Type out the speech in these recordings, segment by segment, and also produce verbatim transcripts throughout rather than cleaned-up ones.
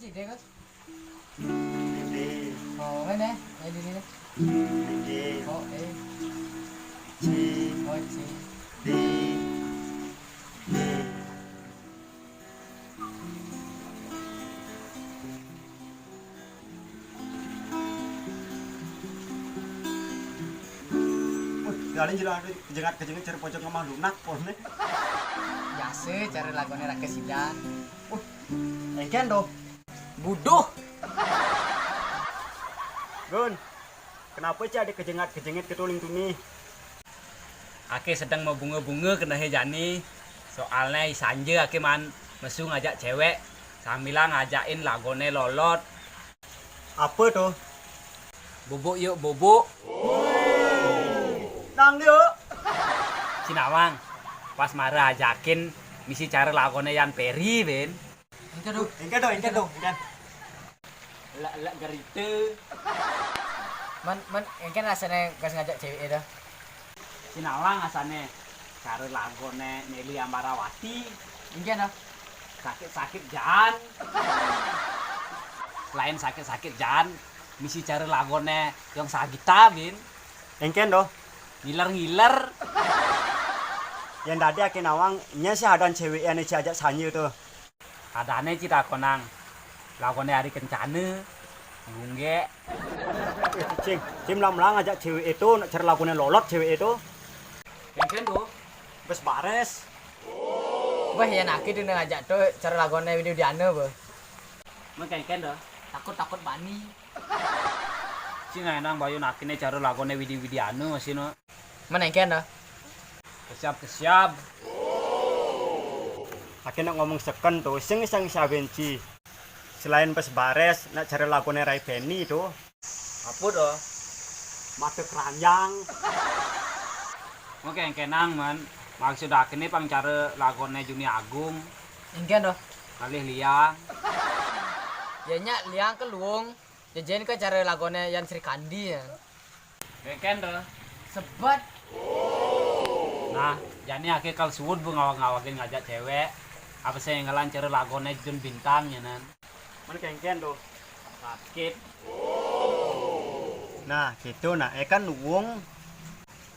Ide, Gus. Didi. Oh, mana? Eh, di sini. Didi. Oh, eh. Ci. Oh, ci. Di. Di. Wih, dari jelas jengat kejengat cari pojok lemah lunak porne. Biasa cara lagunya rakyat sidan. Wih, engken doh. Buduh. Gun, kenapa cari kejengat kejengat ketuling tuni? Ake sedeng mabunga-bunga kenehe jani. Soalne isanja ake man mesu ngajak cewek, sambilang ngajakin lagone lolot. Apa tuh? Bubuk yuk bubuk. Nang yuk. Cinawang, pas mara ajakin misi cara lagone Yan Peri, Ben. Engke, Duh. Engke dong, engke dong, engke. Lek-lek gerite. Man, man, engke rasane gas ngajak cewek dah. Cinawang asane cara lagone Nelly Ambarawati. Engke dah. Sakit-sakit jan. Lain sakit-sakit jan, misi cara lagone yang sagita, Ben. Engken doh. Ngiler-ngiler. Yang tadi ake nawang, nya sih adan cewek yang si ajak sanya tuh. Adane ci takonang. Lagone Ari Kencana. Gungge. Eh, cing, cing melang-melang ajak cewek itu, nak cara lagone lolot cewek itu. Engken tuh. Bes bares. Wah, ya naki tuh ngajak tuh cara lagone Widi Widiana, boh. Mengkengken dah. Takut-takut bani. Cing enang bayu nakine cara lagone Widi Widiana masih no. Man engke dah. Kesiap-kesiap. Ake nak ngomong seken tuh, sing sing sabenci. Selain bes bares, nak cara lagone Rai Beni tuh. Apa dah? Mata keranjang. Mengkengkenang, man. Maksud akine pang cara lagone Juni Agung. Engke dah. Kalih liang. Ya nyak liang ke luung. Jejen ke cara lagone Yan Sri Kandi ya. Engken dah. Sebat. Nah, jani ake kal suud bu ngawag-ngawagin ngajak cewek. Apa saya ngelan cara lagone Jun Bintang ya nan. Mengkengken tuh. Sakit. Nah, gitu nah, eh kan wong.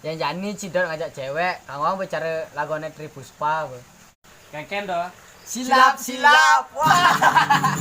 Yang jani cidot ngajak cewek, kang wang bicara lagone Tri Puspa, boh. Kengken dah. Silap, silap. Wah.